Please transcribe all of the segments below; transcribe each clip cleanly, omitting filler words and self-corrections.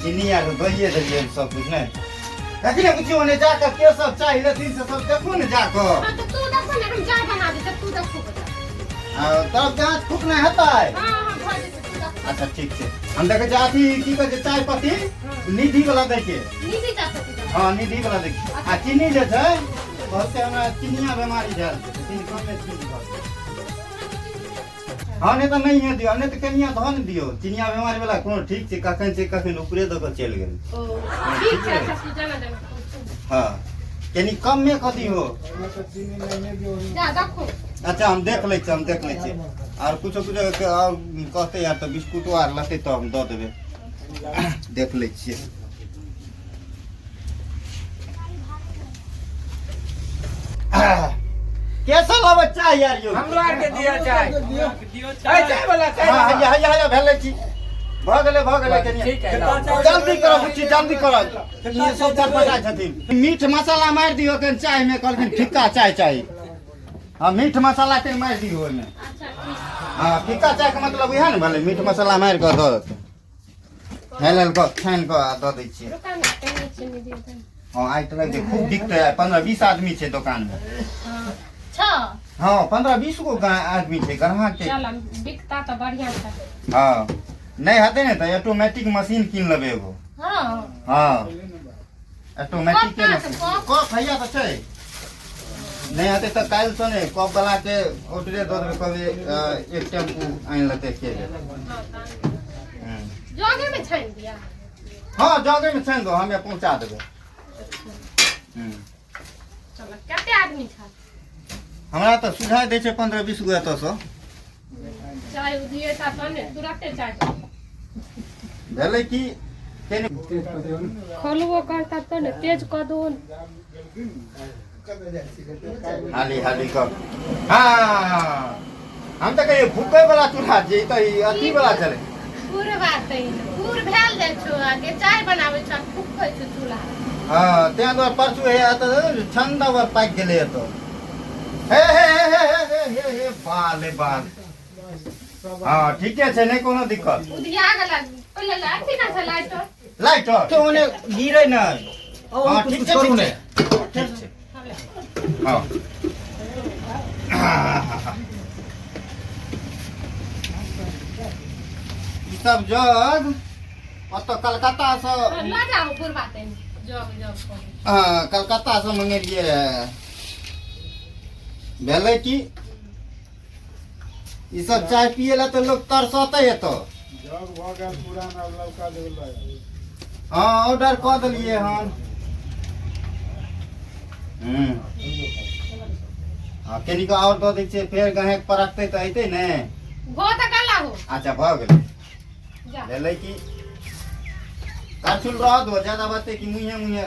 चीनी आर दइए देलियै सब कुछ ने। देखी ने बुच्ची, ओने जाकऽ के सब चाय लेथिन से सब देखू ने जाकऽ। हाँ तो तू देखो ना, हम चाय बना दे, तू देखो बता। आ, तब जाँच खूब नहि हेतै? हाँ हाँ, भऽ जेतै, तू देखो। अच्छा ठीक छै, हम देखै छी। अथी की कहै छै, चाय पत्ती निधि वाला दैके। निधि चाय पत्ती दे। हँ, निधि वाला दैके। आ चीनी जे छै बहुते, हमरा चिनिया बेमारी भेल छै, तऽ चीनी कमे चीनी भऽ गेल। हँ, नहि तऽ नहिए दियौ, नहि तऽ कनिया धऽ ने दियौ। चिनिया बेमारी वाला कोनो ठीक छै, कखन छै कखन ऊपरे दऽ कऽ चलि गेल। ओ ठीक छै, अच्छा तू जाना जाना। हँ, कनि कमे कऽ दियौ। जा देखो। अच्छा, हम देख लै छियै, हम देख लै छियै। आर कुछो कुछो आओर कहतै यार तऽ बिस्कुटो आर लेतै तऽ हम दऽ देबै। देख लै छियै। कैसा लेबै चाय यार यौ? हमरो आर के दिअ चाय। दियौ। चाय, चाय वाला चाय। हँ, हैया हैया हैया, भेलै छी, भऽ गेलै, भऽ गेलै। कनि ठीक है, लाउ। जल्दी करऽ बुच्ची, जल्दी करऽ। ई सब चटपटा छथिन। मीट मसाला मारि दियौ कनि चायमे, कहलखिन फिक्का चाय चाही। हँ, मीट मसाला कनि मारि दियौ ओहिमे। अच्छा ठीक। हँ, फिक्का चायके मतलब इएह ने भेलै, मीट मसाला मारि कऽ दऽ देतै। हेल कऽ छानि कऽ आ दऽ दै छियै। रुका ना, कनि चीनी दियौ तनी। हँ, आइ तऽ लगै खूब बिकतै आइ। 15-20 आदमी छै दोकानमे। हाँ छौ। हँ, 15-20 गो आदमी छै, ग्राहक छै। चल, बिकता तऽ बढ़िआँ छै। हँ, नहि हेतै ने तऽ ऑटोमेटिक मशीन कीन लेबै एगो। हँ। हँ, ऑटोमेटिक कप कहाँ छै, कप? कप हैया तऽ छै। नहि हेतै तऽ काल्हिसँ ने कप वाला के ऑर्डरे दऽ देबै, कहबै एक टेम्पू आनि लेतै एके बेर। हँ, तहन जगेमे छानि दिअ। हँ, जगेमे छानि दो, हमे पहुँचा देबै। चल, कते आदमी छै? हमरा तऽ सुझाइ दै छै 15-20 गो एतऽसँ। चाय दिए ता तहन ने तुरते चाय भेलै कि केने खोलबो करता तऽ ने तेज कऽ दो। हाली हाली कऽ। हँ, हम तऽ कहियै फूकै वाला चूल्हा छै, ई तऽ ई अथी वाला छलै। पूर बात है, पूर भेल जाइ छौ आ के चाय बनाबै छौ आ फूकै छौ चूल्हा। हँ, ताहि दुआरे परसू हे एतऽ ठंडा बर पाकि गेलै एतऽ। हे हे हे हे हे हे हे हे, बाल हे बाल। हँ, ठीके छै, नहि कोनो दिक्कत। उधिया गेला पहिले अथी ना छै लाइटर। लाइटर ओने गिरे नहि। हँ, ठीक छै, ठीक छै, ठीक छै। हँ, ई सब जग ओतऽ कलकत्तासँ लऽ जाओ बुढ़बा तनी जग जग करू। हँ, कलकत्तासँ मंगेलियै रहए। भेलै कि ई सब चाय पियै लए तऽ लोक तरसतै एतऽ। जग भऽ गेल पुरान, आब लौका देबै। हँ, ऑर्डर कऽ देलियै हन। हँ, कनिको आओर दऽ दै छियै, फेर गहेक परखतै तऽ अयतै ने। भऽ तऽ गेला हो। अच्छा, भऽ गेलै। जा। भेलै कि करछुल रह दो, ज्यादा बचतै कि मुँहे मुँहे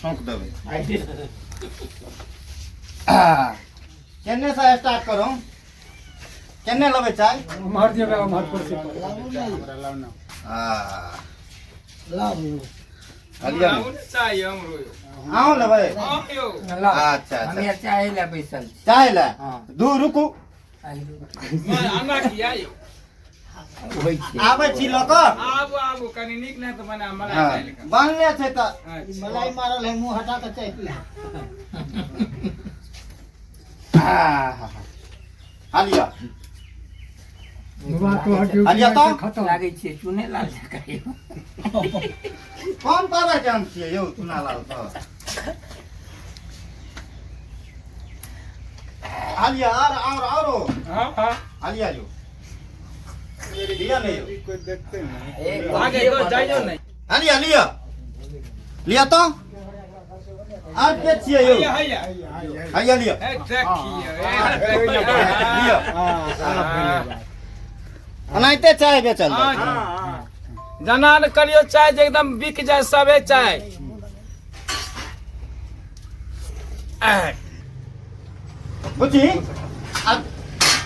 छौंक देबै। केने से स्टार्ट करू? केने लेबै चाय? उम्हर जेबै, उम्हर कुर्सी पर। हमरा लाउ ने। आ लाउ। हलिया। लाबू ने चाय हमरो यौ। अहूँ लेबै? हँ यौ। लाउ। अच्छा अच्छा। हमे चाय लए बैसल छी। चाय लए? हँ। दू रुकू। नहि, आना किया यौ? होइ छै। आबै छी लऽ कऽ। आबू आबू, कनि नीक नहि तऽ बना मलाई हँ, डालि कऽ। बनले छै तऽ। अच्छा। मलाई मारल है, मुंह हटा के चाय पी। हाँ, लिअ। हलिया तऽ लागै छियै चुने लाल जकाँ यौ। कम पावर के हम छियै यौ, चुना लाल तऽ। हालिया आर और आरो। हँ हँ। हालिया यौ, लिअ ने यौ। कोई देखते नहीं। एक आगे तो जाइयो नहि। हालिया, लिअ लिअ तऽ। आर के छियै यौ? हैया हैया। हैया लिअ। हे देखियौ। लिअ। हाँ, साफ भेलै बात। एनाहिते चाय बेचल जाइ छै। हँ, जना ने करियो चाय जे एकदम बिक जाय सबे चाय। आह, बुझी, आब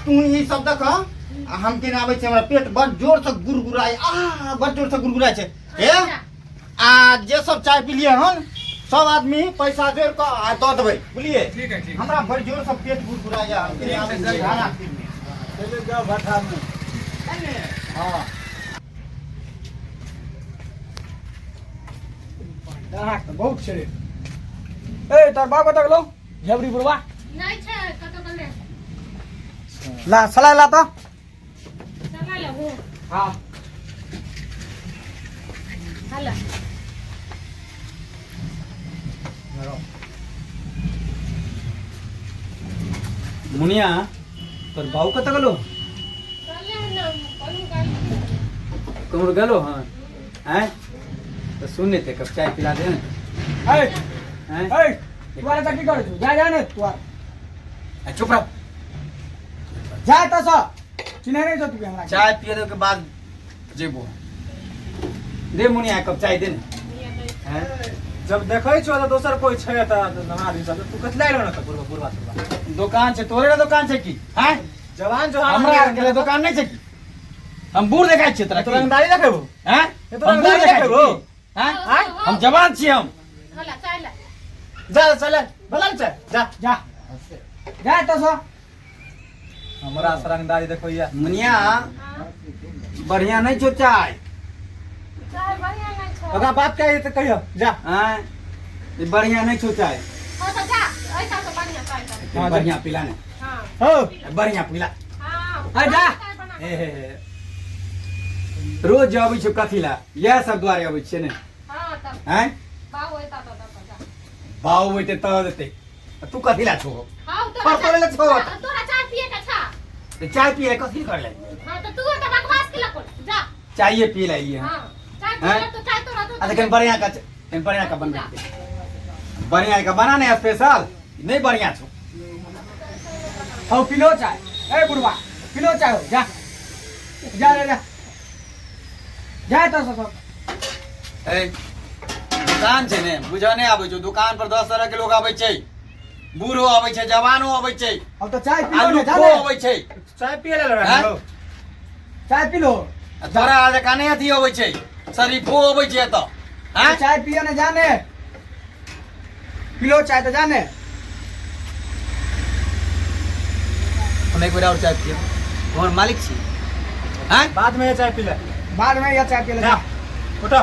तू ई सब देख आ हम केना आबै छी। हमरा पेट बड़ जोर से गुरगुराय आ बड़ जोर से गुरगुराय छै। हे, आ जे सब चाय पीलिए हन सब आदमी पैसा जोड़ कऽ आ दऽ देबै, बुझलिए? ठीक है, ठीक। हमरा बड़ जोर से पेट गुरगुराय हम केना आबै छी खाना पीने। चले जाओ भट्ठा में। हाँ। अहाँके तऽ बहुत छै रे। ए तोहर बाप कतऽ गेलौ झबरी बुढ़वा? नहि छै, कतऽ गेलै। ला सलाइ ला तऽ। चला लेबू? हाँ। हला। मुनिया, तोर बाबू कतऽ गेलो? चले ने कोनो गाड़ी। कहूँ गेलो? हँ, आँय, तऽ सुन ने, तऽ कप चाय पिला दे ने। ए। आँय? ए, तू आर एतऽ की करै छौ? जा, जा ने तू आर। आ, चुप रह। जा एतऽ सँ, चिन्है नहि छौ तू हमरा। चाय पिए के बाद जेबो। दे मुनिया, एक कप चाय दे ने। आँय? जब देखै छौ तऽ दोसर कोइ छै तऽ नहा आदमी सब, तू कथी लायल ने तऽ बुढ़वा बुढ़वा सुढ़वा। दोकान छै, तोरे ने दोकान छै की? आँय? जवान जो। हमरा आर के दोकान नहि छै की? हम बूढ़ देखाइ छियै तोरा तो की? रंगदारी देखेबो? आँय? ये तो हम बूढ़ रंगदारी देखाइ देखेबो? छियै की? आँय? आँय? हम जवान छियै हम। हला चाय ला। जा, चल भला चल, जा। जा, जा एतऽ सँ। हमरा से रंगदारी देखैया? मुनिया। हाँ। बढ़िया नहीं छौ चाय। चाय बढ़िया नहीं छौ। ओकरा बात क्या तऽ कहियो जा। आँय, ई बढ़िया नहीं छौ चाय। हाँ तऽ जा, ऐसा तो बढ़िया चाय बना। हाँ, जा। बढ़िया पिला ने। हाँ। हो। बढ़िया पिला। हाँ। आ, जा। चाय बना। हे हे हे। रोज अबै छै कथी ला? इएह सब दुआरे अबै छियै ने? हाँ तब। आँय? बाबू ऐता तो तब जा। बाऊ एते तब देतै। आ तू कथी ला छौ? हाँ तोरा। पर तोरे ले छौ। तोरा चाय पिए के छा? तऽ चाय पिए कथी कर ले? हाँ तो तू तो बकवास के लकोल जा। चाये पी ला हाँ, चाय हैं? पिए तो चाय तोरा तो। अच्छा, कनि बढ़िया का, कनि बढ़िया का बनबै दे। बढ़िया का बना ने स्पेशल। नहीं बढ़िया छौ। हौ, पिलो चाय। ए बुढ़वा, पिलो चाय। हो, जा जा जा जा जा एतऽ सँ सब। ए, दुकान छै ने, बुझऽ नहि आबै छौ? दुकान पर 10 तरह के लोग आबै छै, बूढ़ो आबै छै, जवानो आबै छै। अब तऽ चाय आ पिलो ने, जा लुखो ने। आबै छै। चाय पिए ले। हैं? चाय पिलो। आ तोरा जकाँ नहि अथी अबै छै, शरीफो अबै छै एतऽ। हैं? चाय पिए ने, जाने पिलो चाय तऽ जाने। हम एक बेर और चाय पियब। हमर मालिक छी। हैं? बाद में चाय पी ले। बाद में ये चाय पी ले, जा उठो।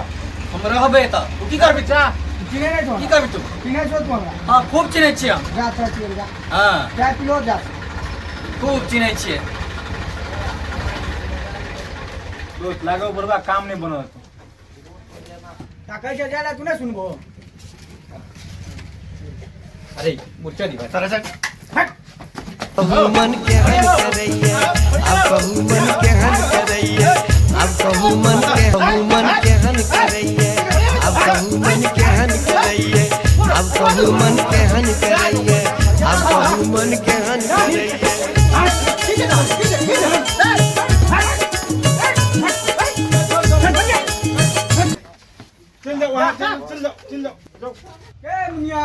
हम रहबै एतऽ, तू की करबी? जा, तू चिन्है नहि छौ। की करबी तू? चिन्है छौ तू हमरा? हँ, खूब चिन्है छियै हम। जा, चाय पिए ले जा। हँ। चाय पिलो, जा। खूब चिन्है छियै। दोस्त, लागो बुढ़वा काम नहीं बनल। ता कहै छै जाय ला, तू नहि सुनबो। अरे मुर्चा दी भाई सारा। कहू मन केहन करैया, आब कहू मन केहन करैया, आब कहू मन के, कहू मन केहन करैया, आब कहू मन केहन करैया, आब कहू मन केहन करैया, आब कहू मन केहन करैया। चल जाओ वहाँ, चल चल जाओ, चल जाओ, जाओ। ए मुनिया,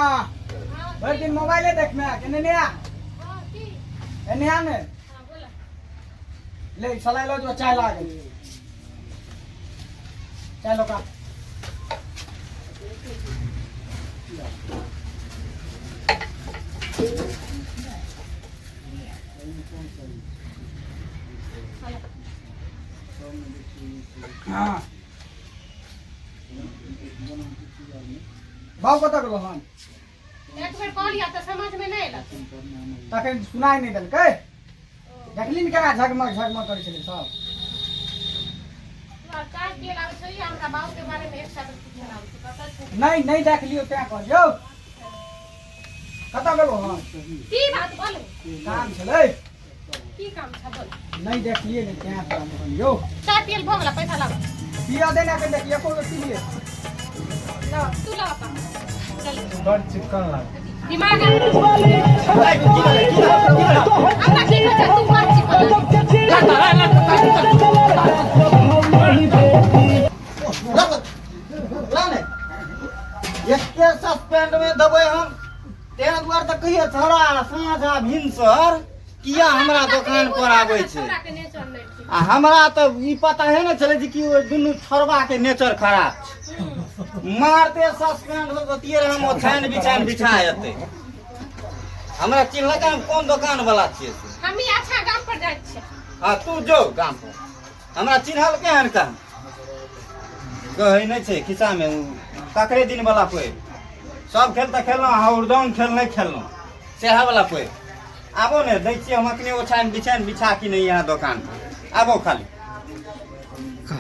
भरि दिन मोबाइले देखमे केने ने आ। हाँ की? एने आ ने। हाँ, बोला। ले सलाइ लो जो, चाय लागल, चाय लो का। हाँ, बाबू कतऽ गेलो हन? एक बेर कहलियै तऽ समझ में नहि एलक। तखन सुनाइ नहि देलकै। देखली ने केना झगमग झगमग करै छलै सब। तू आर चाय पिए लाबै छै या हमरा बाबू के बारे में एक शब्द पूछे लाबै छै? कतऽ छै? नहि, नहि देखलियौ तें कहलियौ। कतऽ गेलो हन? की बात, बोलू। काम छलै। की काम छै, बोल। नहि देखलियै ने, तें तोरा कहलियौ। चाय पियल भऽ गेला, पैसा लाबऽ। पिया देना के देखिए, एको बेर पी लिए। लाओ, तू लाओ अपन, चल। बड़ चिकन लागे। दिमाग हमरा की कहै छै? तू बड़ चिकन लागे। ला ने, एके सस्पेंड में देबै हम। तें दुआरे तऽ कहियो छौड़ा साँझ आ भिनसर किया हमरा दोकान पर आबै छै। छौड़ा के नेचर नहि ठीक। आ हमरा तऽ ई पता है ने छलै जे कि ओहि दुनू छौड़बा के नेचर खराब छै। मारते सस्पेंड देतियै रहे, हम ओछानि बिछानि बिछा एतै। हमरा चिन्हलकै हम कोन दोकान वाला छियै से। हमी अच्छा गाम पर जाइ छियै। हँ, तू जो गाम पर। हमरा चिन्हलकै हन कहाँ? कहै नहि छै खिस्सामे ओ। तकरे दिन वाला कोइ सब खेल तऽ खेललहुँ, अहाँ उर्दौन खेल नहि खेललहुँ, सएह वाला कोइ। आबो ने दै छियै हम अखने ओछाइन बिछाइन बिछा कि नहि यहाँ दोकान पर। आबो खाली।